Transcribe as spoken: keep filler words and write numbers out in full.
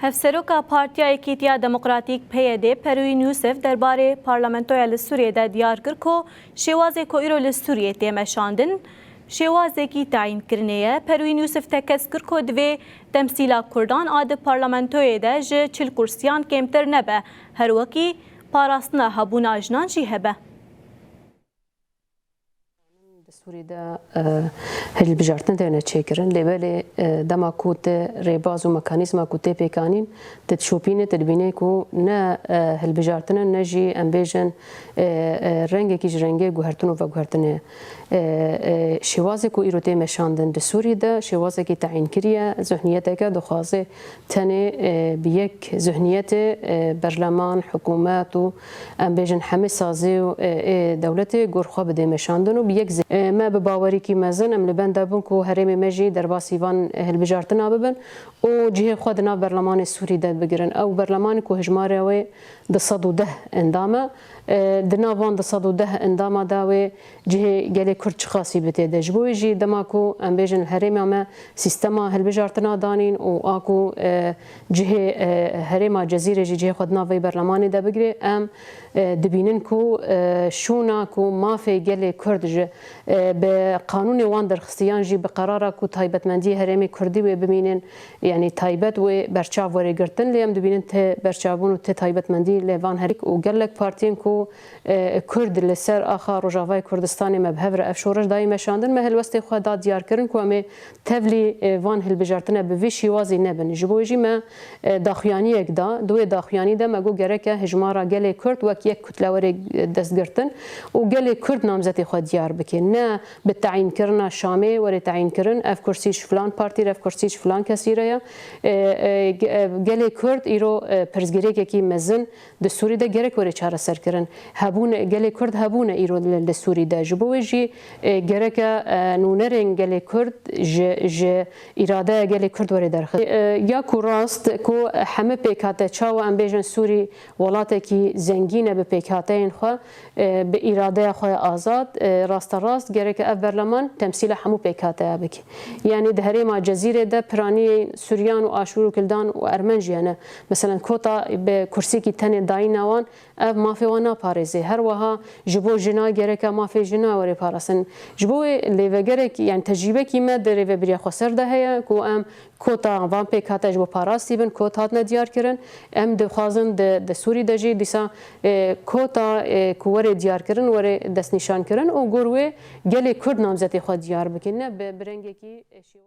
Hevseroka Partiya Yekîtiya Demokratîk, P Y D, Perwîn Yûsif derbarê parlamentoya li Sûriyê de diyar kir ku şêwazê ku îro li Sûriyê tê meşandin, şêwazekî tayînkirinê ye. Perwîn Yûsif tekez kir ku divê temsîla Kurdan a di parlamentoyê de ji çil kursiyan kêmtir nebe, her wekî parastina hebûna jinan jî hebe. Di Sûrî de, e, hilbijartin têne çêkirin, lê belê, e, dema ku tu rêbaz û mekanîzma ku tê pêkanîn, tu dişopînî, tu dibînî ku ne, e, hilbijartin e, ne jî em bêjin, e, e, rengekî ji rengê guhertin û veguhertinê ye. E, e, şêwazê ku îro tê meşandin di Sûrî de, şêwazekî teyînkirî ye, zihniyeteke dixwaze tenê, e, bi yek zihniyetê, e, berleman, hikûmet û em bêjin hemî sazî û, e, ê dewletê gor xwe bidê meşandin û bi yek zê-, e, me bi bawerîkî mezin em li benda bûn ku herêmê me jî derbasî van hilbijartina bibin û cihê xwe di nav berlemanê Sûrî de bigirin. Ew berlemanê ku hijmara wê du sed û deh endam e, e, di nav van du sed û deh endama de wê cihê gelê Kurd çiqasî bi tê de. Ji bo wê jî dema ku em bêjin herêma me sîstema hilbijartina danîn û a ku, e, cihê, e, herêma Cezîrê jî cihê xwe di nav vê berlemanê de bigirê, em, e, dibînin ku, e, şûna ku mafê gelê Kurd ji, e, bi qanûnê wan derxistiyan jî bi qerara ku taybetmendiyê herêmê Kurdî wê bimînin, yanî taybet wê berçav were girtin, lê em dibînin ti berçavbûn û ti taybetmendî li van herêk û gelek partiyên ku, e, Kurd li ser axa Rojavayê Kurdistanê me bi hev re ev şoreş dayî meşandin, me helwestê xwe da diyar kirin ku em ê tevlî, e, van hilbijartine bi vî şîwazî nebin. Ji bo wê jî me, e, daxuyaniyek da, di wê daxuyanî de me got gereke hijmara gelê Kurd wek yek kutle were, e, destgirtin û gelê Kurd namzetê xwe diyar bike. Ne bi teyînkirina Şamê were teyînkirin, ev kursî ji filan partî re, ev kursî ji filan kesî re ye. E, e, ge-, e, gelê Kurd îro, e, pirsgirêkekî mezin di Sûrî de gerek were çareserkirin. Hebûne, gelê Kurd hebûne îro li, li Sûrî de. Ji bo wê jî, e, gereke, e, nûnerên gelê Kurd ji, ji îradeya gelê Kurd were derxist. E, ya ku rast ku heme pêkhate, çawa em bêjin Sûrî welatekî zengîn e bi pêkhateyên xwe, e, bi îradeya xwe ya azad, e, rasterast gereke ev berleman temsîla hemû pêkhateya bike. Yanî di herêma Cezîrê de piraniyên Suryan û Aşûr û Kildan û Ermenc hene. Meselen kota bi kursîkî tenê dayîna wan, ev mafê wan naparêze. Her wiha ji bo jina gereke mafê jina were parastin. Ji bo wê lêvegerek, yanî tecrîbekî me di Rêvebiriya Xweser de heye ku em kota van pêkhate ji bo parastî bin, kot hatine diyar kirin. Em dixwazin di, di Sûrî de jî dîsa, e, kota, e, ku were diyar kirin, were destnîşan kirin û gor wê gelê Kurd namzetê xwe diyar bikin, ne bi, bi rengekî, e, şêw-